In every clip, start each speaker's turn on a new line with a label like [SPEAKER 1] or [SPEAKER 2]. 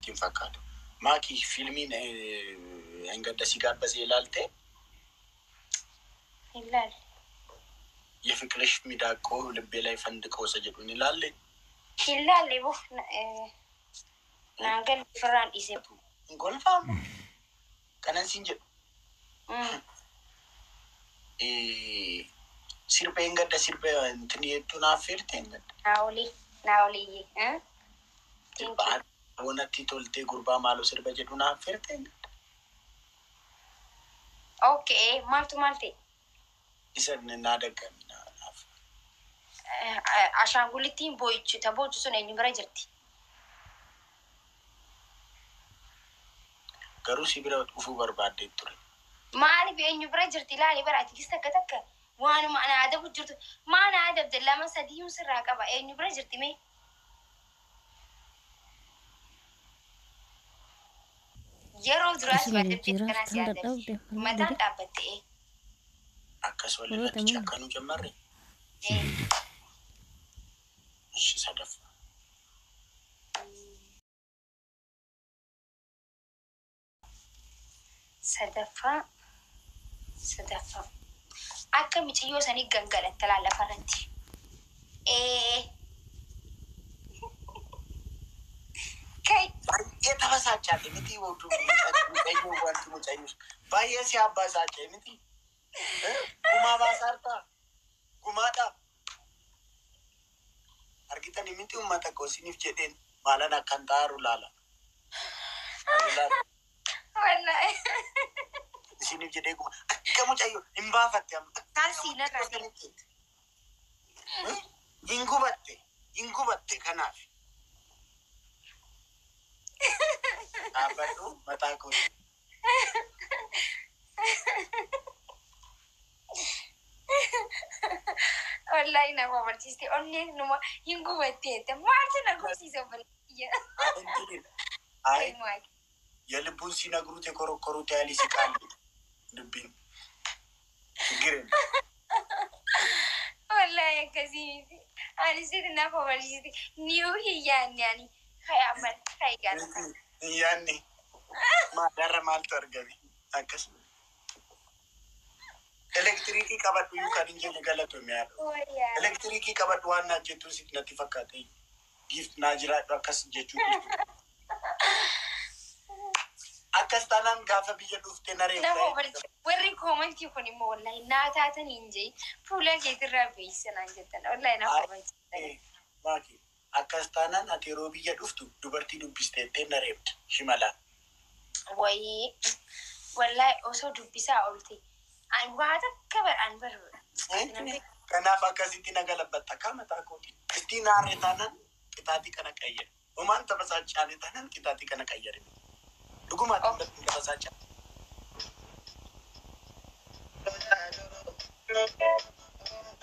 [SPEAKER 1] Hin fakkaatu. Maaki fiilmiin engadda si gaabbasee ilaalte?
[SPEAKER 2] Hin laalle.
[SPEAKER 1] የፍቅርሽ ሚዳቆ ልቤ ላይ ፈንድቆ isa jedhu hin ilaalle?
[SPEAKER 2] Hin laalle boo naan galle ofirraan dhiise.
[SPEAKER 1] Hin kolfaamu. Kanan siin jedhu. Sirba engadda sirba intin hedduu naaf feerte engadda.
[SPEAKER 2] Naa olii naa oliyyee. Thank
[SPEAKER 1] Sirba
[SPEAKER 2] you.
[SPEAKER 1] Abonatti toltee gurbaa maaloo sirba jedhu naaf feerte engadda.
[SPEAKER 2] Okay, maaltu maal ta'e?
[SPEAKER 1] Isa naa daggami naaf.
[SPEAKER 2] Ashaangulittiin boo'ichu ta boochu sun eenyu bira jirti?
[SPEAKER 1] Garuu si bira dhufuu barbaaddee ture.
[SPEAKER 2] Maaliif eenyu bira jirti? Ilaali bara ati gis takka takka waanuma ana adabu jirtu maa na adabde lama sadiyyuu sirraa qaba eenyu bira jirti mee? Yeroo duraa si
[SPEAKER 3] Isuma
[SPEAKER 2] adabde
[SPEAKER 3] jijjiiraaf
[SPEAKER 2] kanaa si
[SPEAKER 3] tan
[SPEAKER 2] adabde
[SPEAKER 3] dadhabde malee
[SPEAKER 2] mataan
[SPEAKER 3] dide.
[SPEAKER 2] dhaabbatte.
[SPEAKER 1] Akkas walirratti
[SPEAKER 3] Warroota
[SPEAKER 1] cakkanuu jammarre. Ishi sadaffaa.
[SPEAKER 2] Sadaffaa sadaffaa akka miciyyoo sanii gangalatta laal lafarratti. Kai.
[SPEAKER 1] Baay'ee tabasaachaalle miti oduu mucayyoo wanti mucayyoo baay'ee si abbaasaachee miti. Gumaa baasaartaa gumaadha. Argitanii miti uummata koo isiniif jedheen maalan akkan xaaru laala.
[SPEAKER 2] Wallahi.
[SPEAKER 1] Isiniif jedhee guma akka mucayyoo hin baafatte amma. Akka
[SPEAKER 2] Kaalsii narraa
[SPEAKER 1] mucayyoo sanitti. Hin gubatte hin gubatte kanaaf. Dhaabbadhu mataa kooti.
[SPEAKER 2] Wallahi na babalchiste onneen numa hin gubatte maaltu na gubsiise obboleetiyya.
[SPEAKER 1] አይ የልቡን ሲነግሩት የኮረኮሩት ያህል ይስቃል። ልቢን ችግር የለም።
[SPEAKER 2] Wallahi akkasii miti. Ani sitti na babalchiste niu hin yaadne ani kai amma kai gaala.
[SPEAKER 1] Yaanni maadarra maaltu argame akkas elektirikii qabadhu iyyuu kan hin jenne galatoomi haadha.
[SPEAKER 2] Wayyaa.
[SPEAKER 1] Elektirikii qabadhu waan naa jettuun sitti natti fakkaate gift naa jiraadhu akkas jechuu akkas taanaan gaafa biyya dhuftee na
[SPEAKER 2] Na
[SPEAKER 1] reeffa.
[SPEAKER 2] babalchiste warri koomantii kun immoo wallahi naa taatan hin jee fuula keetirraa beeksisanaan jettan wallahi na babalchiste.
[SPEAKER 1] Maaki akkas taanaan ati yeroo biyya dhuftu dubartii dubbisteettee na reebda shimalaan.
[SPEAKER 2] Wayii wallahi osoo dubbisaa oolte ani waa takka bar ani bar
[SPEAKER 1] Kanaaf akkasitti na galabbatta akka mataa kooti. Istii naarre taanaan qixaatii kana qayyare. Homaan tabasaachaalee taanaan qixaatii kana qayyare. Dhugumaa tabasaachaa.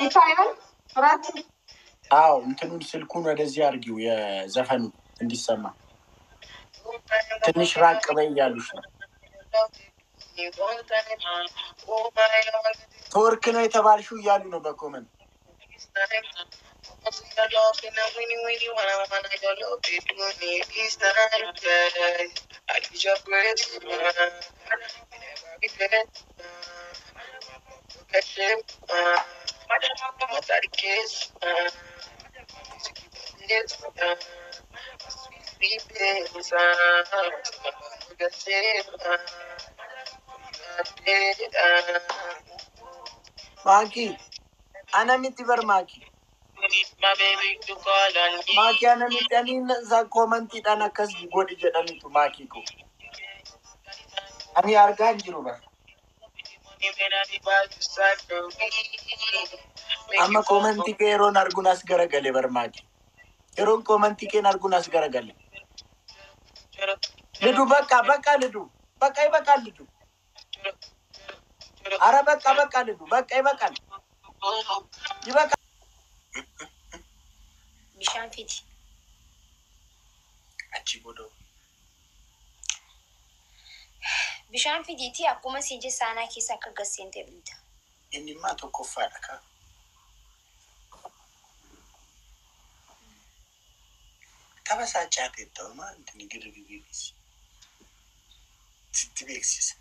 [SPEAKER 4] ይታያል ራት
[SPEAKER 1] አዎ እንትኑን ስልኩን ወደዚህ አድርጊው የዘፈኑ እንዲሰማ። ትንሽ ራቅ በይ እያሉሽ ነው። twerk ነው የተባልሽው እያሉ ነው በ comment። ማኪ ana miti bar ማኪ ማኪ ana miti ani isa komantiidhaan akkas godhi jedhanitu maakii ko. Ani argaa hin jiru bar. Amma komantii kee yeroon arguun as garagale bar maaki. Yeroon komantii keen arguun as garagale. ልዱ በቃ በቃ ልዱ በቃ ይበቃል ልዱ። አረ በቃ በቃ ልዱ በቃ ይበቃል ይበቃል።
[SPEAKER 2] Bishaan fidi.
[SPEAKER 1] Achi booda
[SPEAKER 2] Bishaan fidiitii akkuma siin jee saanaa keessa akka gasseentee dhugda.
[SPEAKER 1] Innimmaa tokkoffaadha kaa. Tabasaachaa ta'e ta'u maa intini girgirris. Sitti beeksisa.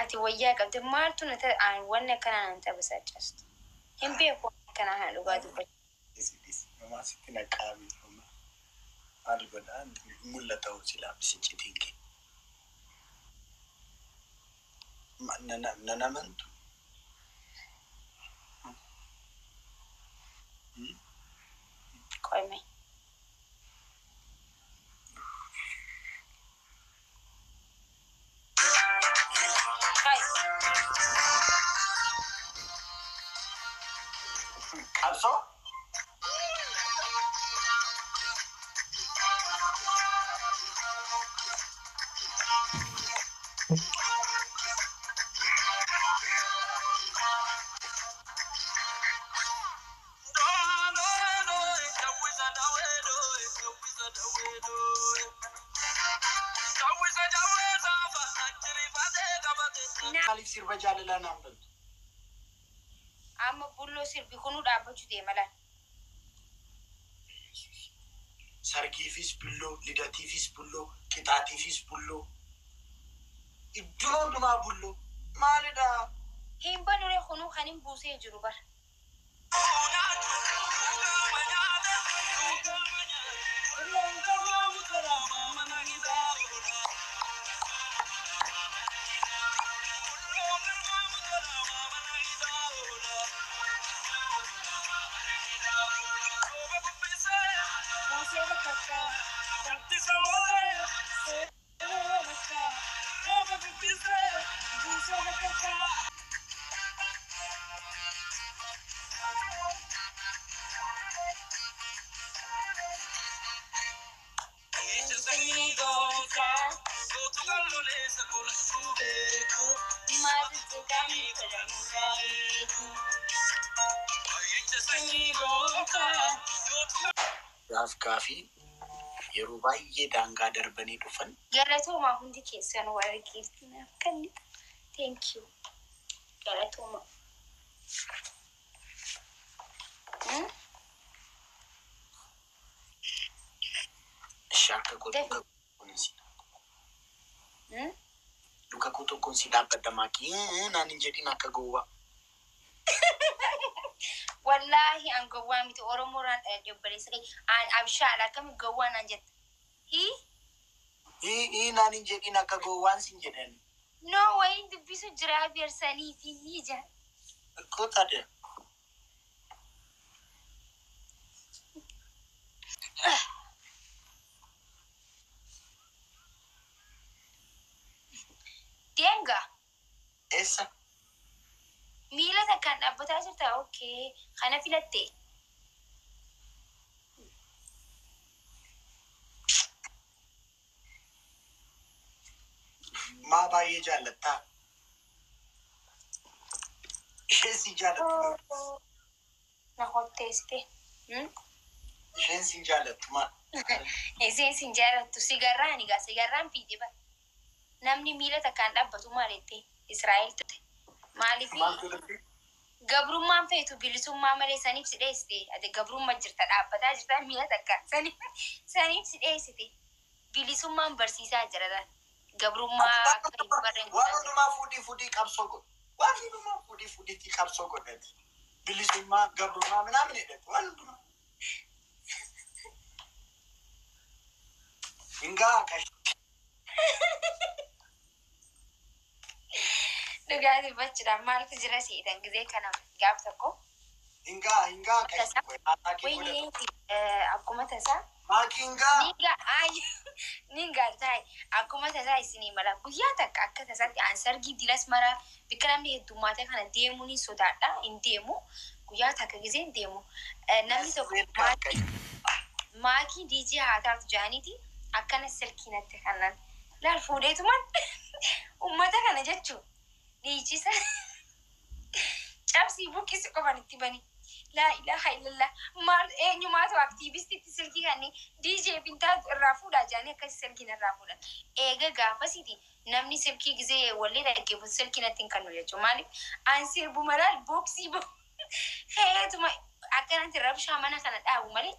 [SPEAKER 2] Ati wayyaa qabde maaltu na ta'e wanni akkanaa nan tabasaacastu. Hin beeku waan akkanaa kana dhugaa dubbachuu.
[SPEAKER 1] Dhisi namaa sitti naqaami. Maal godhaa mul'ata hoo silaa bisincitiin kee. Nan amantu.
[SPEAKER 2] Qoyme. Hai.
[SPEAKER 1] Qabsoo? Maaliif sirba jaalalaa naan bantu?
[SPEAKER 2] Amma bulloo sirbi kunuu dhaabbachuu deema laal.
[SPEAKER 1] Sargiifis bulloo, lidatiifis bulloo, qixaatiifis bulloo. Iddoo hundumaa bulloo. Maalidhaa?
[SPEAKER 2] Hin banure kunuu kan hin buusee jiru bara. Buusee bakka buusee bakka.
[SPEAKER 1] Gaaf gaafii yeroo baay'ee daangaa darbanii dhufan.
[SPEAKER 2] Galatoomaa hundi keessan warra giiftii naaf kennitan. Thank you. Galatooma.
[SPEAKER 1] Ishee harka koo
[SPEAKER 2] Defi.
[SPEAKER 1] tokkoon si luka koo tokkoon si dhaabbadha maakii naan hin jedhin akka gowwaa.
[SPEAKER 2] Wallaahi an gowwaa miti, Oromoodhaan dhaladhe obboleessa kee. An abshaadha, akkami gowwaa naan jetta? Hii?
[SPEAKER 1] Ii naan hin jedhin akka gowwaan sin jedhan.
[SPEAKER 2] No, wayin dubbisu jira beersanii fi ija.
[SPEAKER 1] Koo taadha.
[SPEAKER 2] Deemgaa.
[SPEAKER 1] Eessa?
[SPEAKER 2] Miila takkaan dhaabbataa jirta. Okay. Kana filatte.
[SPEAKER 1] Maa baay'ee jaallattaa? Isheen si jaallattu.
[SPEAKER 2] Na hotteessite.
[SPEAKER 1] Isheen si jaallattu maa?
[SPEAKER 2] Isheen sin jaallattu sigarraan egaa sigarraan fiite bara. Namni miila takkaan dhaabbatu maal jettee Israa'el turte. Maaliif
[SPEAKER 1] Maal godhatte?
[SPEAKER 2] Gabrummaan feetu bilisummaa malee, saniif si dheessite. Ati gabrummaa jirta, dhaabbataa jirta miila takkaan, saniif si dheessite. Bilisummaan barsiisaa jira laal. Gabrummaa akka hin barreen
[SPEAKER 1] Waan
[SPEAKER 2] godhaa jira.
[SPEAKER 1] hundumaa fuudhii fuudhii qabsoo godhu. Waan hundumaa fuudhii fuudhiitti qabsoo godhati. Bilisummaa gabrummaa minaamin jedhati waan hundumaa. Hingaa qash.
[SPEAKER 2] Dhugaatii bachuudhaan maaltu jira seetan gizee kana gaaf tokko.
[SPEAKER 1] Hingaa hingaa qash. Haasaa kee godhatu.
[SPEAKER 2] Wayii akkuma tasaa.
[SPEAKER 1] Maaki hingaa.
[SPEAKER 2] Ni ay ni galtaay akkuma tasaa isinii mala guyyaa takka akka tasaatti an sargii dilas mara bikka namni heddummaate kana deemuu ni sodaadha, hin deemu. Guyyaa takka gizee hin deemu, namni tokko maakii DJ haa taatu jaaniiti akkana silkii natti kannan laal fuudheetuman ummata kana jechuun dhiichisa cabsii buqqisi qofan itti bani. Laa ilaaha illallah, maal eenyumaatu aktiivistitti silkii kanni DJ bintaatu irraa fuudhaa jaanii akkasi silkiin irraa fuudhan. Eega gaafasiiti namni silkii gizee wallee dhaggeeffatu silkii natti hin kennu jechuudha. Maaliif an sirbu malaal booksii heetuma akkanatti rabshaa mana kana dhaabu malee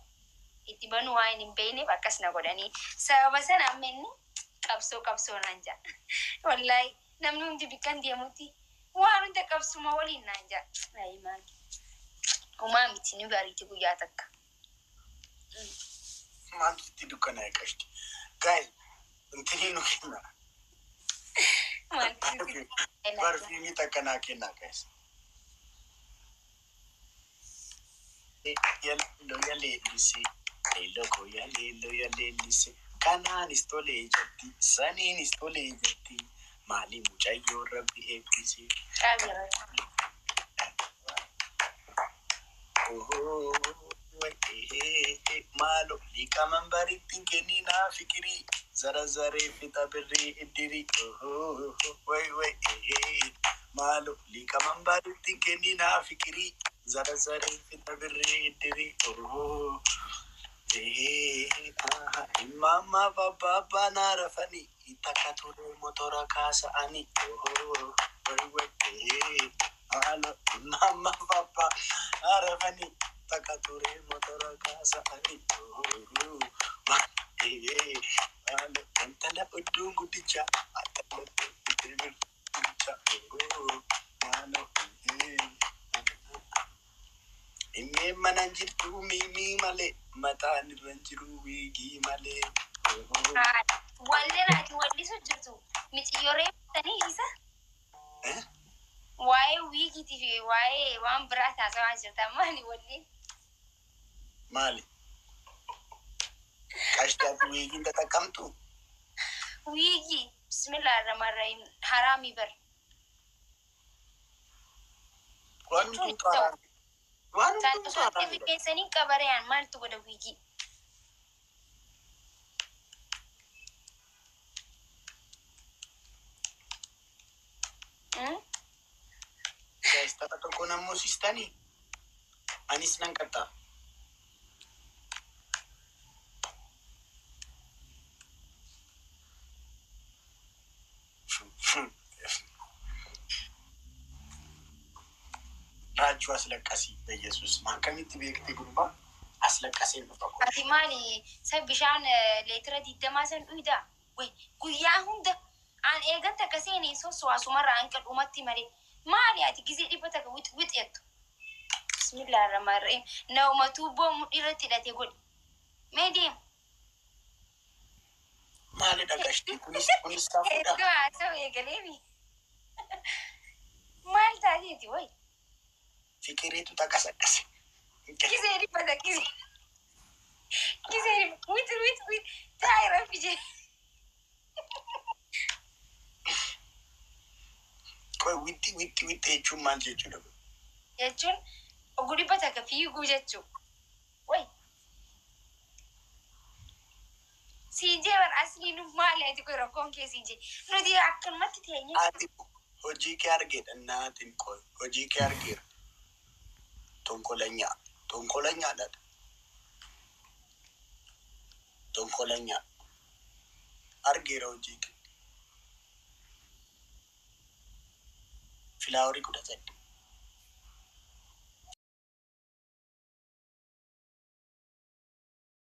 [SPEAKER 2] itti banuu waan hin beekneef akkas na godhanii. Sababa sana amma inni Qabsoo qabsoo naan jaa. Wallaahi namni hundi bikkan deemutti waan hunda qabsuma waliin naan jaa. Ayi maali. Homaa miti, ni bariiti guyyaa takka.
[SPEAKER 1] Maaltu itti dukkanaa'e qashti? Guys, intinii nu kenna.
[SPEAKER 2] Maaltu itti dukkanaa'e?
[SPEAKER 1] Barfiimii takka naa kenna, guys. Yaleelloo yaleellise, leelloo koo yaleelloo yaleellise. Kanaanis tolee jetti, saniinis tolee jetti. Maali mucayyoo rabbi eebbise?
[SPEAKER 2] Qabeera.
[SPEAKER 1] Ohoo, maalo liqaman barittiin kenninaa fikirii zara zaree fixa birrii iddirii. Ohoo, way way, maalo liqaman barittiin kenninaa fikirii zara zaree fixa birrii iddirii. Ohoo, imamma babbaa naa rafanii takka turee motora kaasa'anii. Ohoo, way way, maalo imamma babbaa naa rafanii takka turee motora kaasa'anii. Ohoo, maalo intala odduun guddicha intala guddicha. Ohoo, maalo Inni mana hin jirtu miimii malee, mataan irra hin jiru wiigii malee.
[SPEAKER 2] Walli raati wallisu jirtu miciyyooree sanii isa
[SPEAKER 1] Eh?
[SPEAKER 2] Waa'ee wiigiitii fi waa'ee waan biraa taasawaa jirta maali walliin?
[SPEAKER 1] Maali? Qashtaati wiigiin tataqqamtu?
[SPEAKER 2] Wiigii bismillah ar-rahmaan rahim haraamii bar.
[SPEAKER 1] Waan hundumtu haraami. Waan
[SPEAKER 2] Kan
[SPEAKER 1] hundumtu
[SPEAKER 2] osoo
[SPEAKER 1] haraami.
[SPEAKER 2] keessanii qabareen maaltu godha wiigii? Hmm?
[SPEAKER 1] Guys, tapha tokko nan moosistanii? Anis nan qaxxaa. Raachuu aslaqqasii በኢየሱስ akkamitti beekte gurbaa aslaqqaseen dhufa
[SPEAKER 2] Ati
[SPEAKER 1] qoshi.
[SPEAKER 2] maali sa bishaan leetira 20 san dhuydaa? Way guyyaa hunda an eegan takka seene sossowaasumarraa hanqa dhumatti malee maali ati gizee 100 wix wix jettu? Bismillah ar-rahmaan rahim. Nama tuubboo mudhii irratti hidhate godhi. Mee deem.
[SPEAKER 1] Maalidha qashtii kunis kunis safuudha.
[SPEAKER 2] Erga haasa'u eegaleemi. Maal taateeti way?
[SPEAKER 1] Fikiriitu taqasaqqase.
[SPEAKER 2] Gizee 100 gizee gizee 100 wix wix wix taa'e rabbi jee.
[SPEAKER 1] Qoy, wixi wixi wixi jechuun maal jechuudha?
[SPEAKER 2] Jechuun oguu 100 fiiguu jechuu. Way. Siinjee bar aslii nu maali ati qoy rakkoon kee siinjee. Nuti akkanumatti teenye.
[SPEAKER 1] Ati hojii kee argeedha naatiin, qoy, hojii kee argeera. Tonkolanyaa tonkolanyaadha. Tonkolanyaa argeera hojii kee. Flowerii 18.